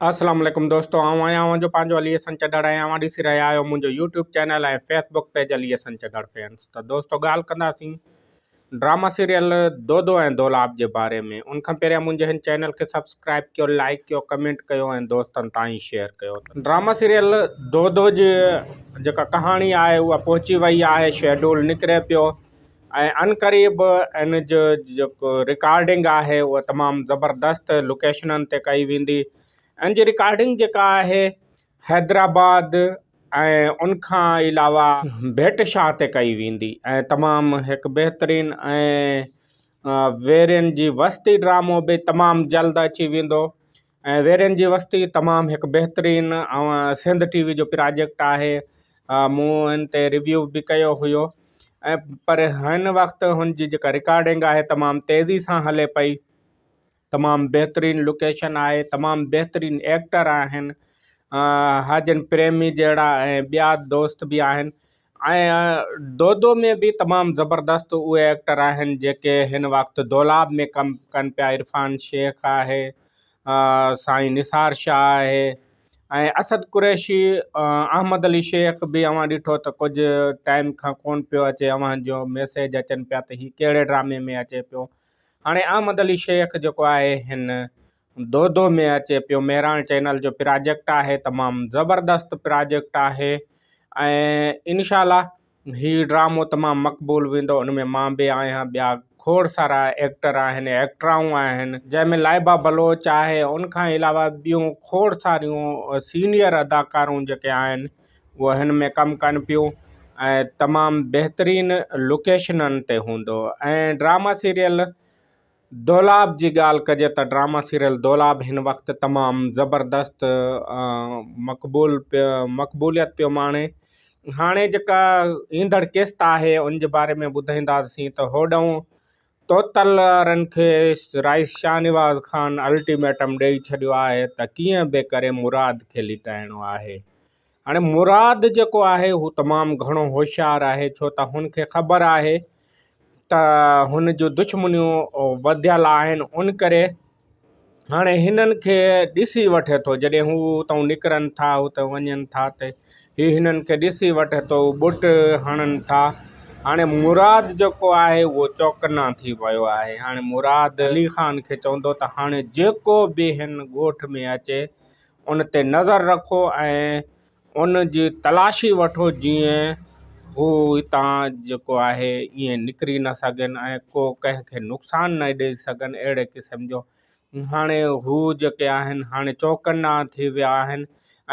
السلام عليڪم دوستو آئون آهيان اوهان جو پنهنجو علي حسن چڍڙ ۽ اوهان ڏسي رهيا آهيو منهنجو YouTube channel ۽ Facebook page Ali Hassan Chadhar fans ته دوستو ڳالهه ڪنداسين ڊراما سيريل دودو ۽ دولاب جي باري ۾ ان کان پهريان منهنجي هن چينل کي سبسڪرائب ڪيو لائڪ ڪيو ڪمينٽ ڪيو ۽ دوستن تائين شيئر ڪيو ته ڊراما سيريل دودو جي جيڪا ڪهاڻي آهي اها پهچي وئي آهي شيڊول نڪري پيو ۽ عنقريب ان جو جيڪو رڪارڊنگ آهي اها تمام زبردست لوڪيشنن تي ڪئي ويندي ان جي رڪارڊنگ جيڪا آهي حيدرآباد ۽ ان کان علاوه ڀيٽ شاهه تي ڪئي ويندي ۽ تمام هڪ بهترين ۽ ويرين جي وستي ڊرامو به تمام جلد اچي ويندو ۽ ويرين جي وستي تمام هڪ بهترين سنڌ ٽي وي جو پراجيڪٽ آهي مون ان تي ريويو به ڪيو هيو ۽ پر هن وقت هن جي جيڪا رڪارڊنگ آهي تمام تيزي سان هلي پئي تمام بهترين لوڪيشن آهي تمام بهترين ايڪٽر آهن حاجن پريمي جهڙا ۽ ٻيا دوست به آهن ۽ دودو ۾ به تمام زبردست اهي ايڪٽر آهن جيڪي هن وقت دولاب ۾ ڪم ڪن پيا عرفان شيخ آهي سائين نثار شاهه آهي ۽ اسد قريشي احمد علي شيخ به اوهان ڏٺو ته ڪجهه ٽائيم کان ڪون پيو اچي اوهان جو ميسيج اچن پيا ته هي ڪهڙي ڊرامي ۾ اچي پيو هاڻي احمد علي شيخ جيڪو آهي هن دودو ۾ اچي پيو مهراڻ چينل جو پراجيڪٽ آهي تمام زبردست پراجيڪٽ آهي ۽ انشاء الله هي ڊرامو تمام مقبول ويندو ان ۾ مان به آهيان ٻيا کوڙ سارا ايڪٽر آهن ايڪٽرائون آهن جنهن ۾ لائبه بلوچ آهي ان کان علاوه ٻيون کوڙ ساريون سينيئر اداڪارون جيڪي آهن اهي هن ۾ ڪم ڪن پيون ۽ تمام بهترين لوڪيشنن تي هوندو ۽ ڊراما سيريل دولاب جي ڳالهه ڪجي ته ڊراما سيريل دولاب هن وقت تمام زبردست مقبول مقبوليت پيو ماڻي هاڻي جيڪا ايندڙ قسط آهي ان جي باري ۾ ٻڌائينداسين ته هوڏانهن طوطل وارن کي رئيس شاهنواز خان الٽيميٽم ڏئي ڇڏيو آهي ته ڪيئن به ڪري مراد کي لٽائڻو آهي هاڻي مراد جيڪو آهي هو تمام گهڻو هوشيار آهي ڇو ته هن کي خبر آهي ته هن جون دشمنيون وڌيل آهن ان ڪري هاڻي هنن کي ڏسي وٺي ٿو جڏهن هو اتان نڪرن ٿا اتي وڃن ٿا ته هي هنن کي ڏسي وٺي ٿو ٻٽ هڻن ٿا هاڻي مراد جيڪو آهي اهو چوڪنا ٿي ويو آهي هاڻي مراد علي خان کي چوندو ته هاڻي جيڪو به هن ڳوٺ ۾ اچي ان تي نظر رکو ۽ ان جي تلاشي وٺو جيئن هو هتان جيڪو آهي ائين نڪري نه سگهن ۽ ڪو ڪنهن کي نقصان نه ڏئي سگهن اهڙي قسم جو هاڻي هو جيڪي آهن هاڻي چوڪنا ٿي ويا آهن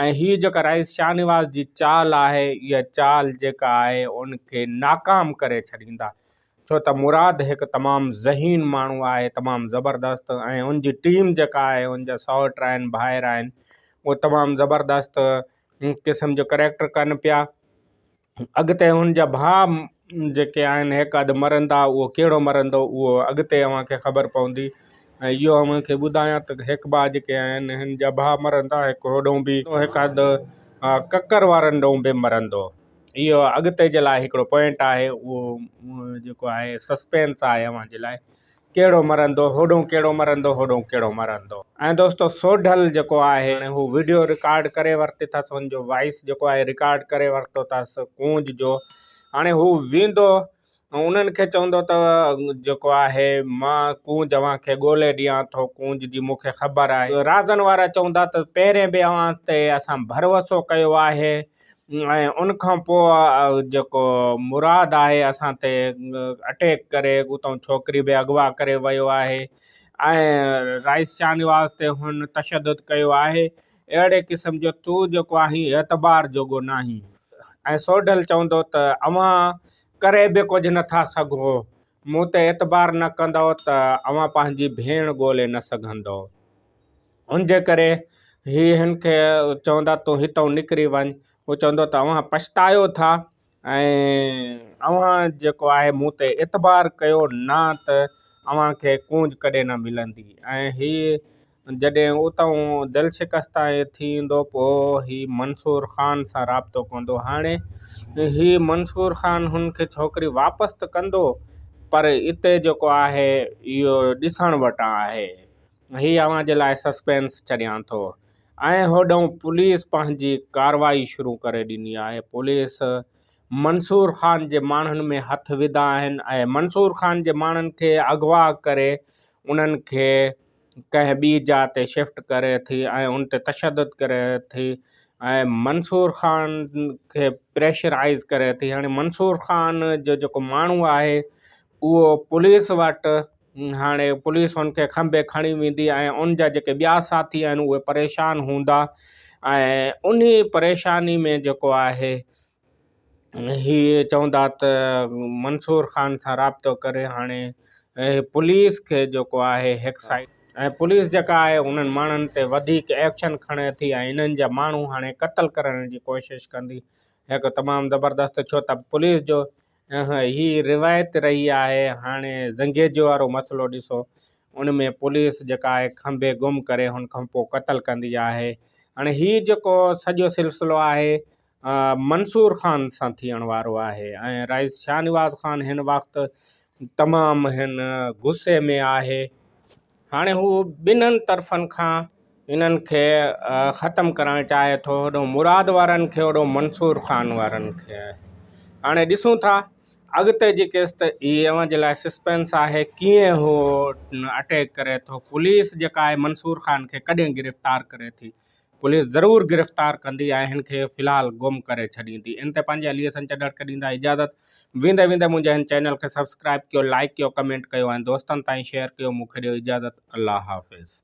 ۽ هي جيڪا رئيس شاهنواز جي چال آهي اها چال جيڪا آهي ان کي ناڪام ڪري ڇڏيندا ڇو ته مراد هڪ تمام ذهين ماڻهو آهي تمام زبردست ۽ ان جي ٽيم جيڪا آهي ان جا سئوٽ آهن ڀائر آهن اهي تمام زبردست قسم جو ڪريڪٽر ڪن پيا اڳتي ان جا ڀاء جيڪي آهن هڪ اڌ مرندا اهو ڪهڙو مرندو اهو اڳتي اوهان کي خبر پوندي ۽ اهو اوهان کي ٻڌايان ته هڪ ڀاء جيڪي آهن هن جا ڀاء مرندا هڪ هوڏهون به هڪ اڌ ڪڪر وارن ڏانهن به مرندو. اهو اڳتي جي لاء هڪڙو پوائنٽ آهي اهو جيڪو آهي سسپينس آهي اوهان جي لاء ڪهڙو مرندو هوڏو ڪهڙو مرندو هوڏو ڪهڙو مرندو. ۽ دوستو سوڍل جيڪو آهي هو وڊيو رڪارڊ ڪري ورتي اٿس ان جو وائس جيڪو آهي رڪارڊ ڪري ورتو اٿس ڪونج جو هاڻي هو ويندو ۽ انهن کي چوندو ته جيڪو آهي مان ڪونج اوهان کي ڳولي ڏيان ٿو، ڪونج جي مون کي خبر آهي. رازن وارا چوندا ته پهرين به اوهان تي اسان ڀروسو ڪيو آهي ۽ ان کان پوء جيڪو مراد آهي اسان تي اٽيڪ ڪري اتان ڇوڪري به اغوا ڪري ويو آهي ۽ رئيس شاهنواز تي هن تشدد ڪيو آهي اهڙي قسم جو تون جيڪو آهين اعتبار جوڳو ناهين ۽ سوڍل چوندو ته اوهان ڪري به ڪجهه نه ٿا سگهو. مون تي اعتبار نه ڪندؤ ته اوهان پنهنجي ڀيڻ ڳولي نه سگهندؤ. ان جي ڪري هي هن کي چوندا تون هتئون نڪري وڃ. هو چوندو ته اوهان پڇتايو ٿا ۽ اوهان جيڪو آهي مون تي اعتبار ڪيو نه ته اوهان کي ڪونج ڪڏهن نه ملندي. ۽ هي جڏهن اتئون دل شڪسته ٿي ايندو پوء هي منصور خان سان رابطو ڪندو. هاڻي هي منصور خان هن کي ڇوڪري واپس ته ڪندو پر اتي جيڪو آهي اهو ڏسڻ وٽان آهي. هي اوهان جي لاء سسپينس ڇڏيان ٿو. ۽ هوڏانهن پوليس پنهنجي ڪارروائي شروع ڪري ڏني آهي. پوليس منصور خان جي ماڻهن ۾ هٿ وڌا آهن ۽ منصور خان جي ماڻهن کي اغوا ڪري انهن کي ڪنهن ٻي جاء تي شفٽ ڪري ٿي ۽ ان تي تشدد ڪري ٿي ۽ منصور خان کي پريشرائيز ڪري ٿي. هاڻي منصور خان جو جيڪو ماڻهو آهي اهو پوليس وٽ هاڻي پوليس ان کي کنڀي کڻي ويندي ۽ ان جا جيڪي ٻيا ساٿي آهن اهي پريشان هوندا ۽ انهي پريشاني ۾ جيڪو آهي هي چوندا ته منصور خان سان رابطو ڪري هاڻي پوليس کي جيڪو آهي هڪ سائيڊ ۽ پوليس جيڪا آهي انهن ماڻهن تي وڌيڪ ايڪشن کڻي ٿي ۽ انهن جا ماڻهو هاڻي قتل ڪرڻ جي ڪوشش ڪندي هڪ تمام زبردست ڇو ته پوليس جو هي روايت رهي آهي هاڻي زنگيجو وارو مسئلو ڏسو ان ۾ پوليس جيڪا آهي کنڀي گم ڪري ان کان پوء قتل ڪندي آهي هاڻي هي جيڪو سڄو سلسلو آهي منصور خان سان ٿيڻ وارو آهي ۽ رئيس شاهنواز خان هن وقت تمام هن غصي ۾ آهي هاڻي هو ٻنهن طرفن کان انهن کي ختم ڪرڻ چاهي ٿو هوڏو مراد وارن کي هوڏو منصور خان وارن کي هاڻي ڏسون ٿا اڳتي جي قسط هي اوهان جي لاء سسپينس آهي ڪيئن هو اٽيڪ ڪري ٿو پوليس جيڪا آهي منصور خان کي ڪڏهن گرفتار ڪري ٿي پوليس ضرور گرفتار ڪندي ۽ هن کي في الحال گم ڪري ڇڏيندي. ان تي پنهنجي علي حسن چڍڙ کي ڏيندا اجازت. ويندي ويندي منهنجي هن چينل کي سبسڪرائب ڪيو لائيڪ ڪيو ڪمينٽ ڪيو ۽ دوستن تائين شيئر ڪيو مون کي ڏيو اجازت الله حافظ.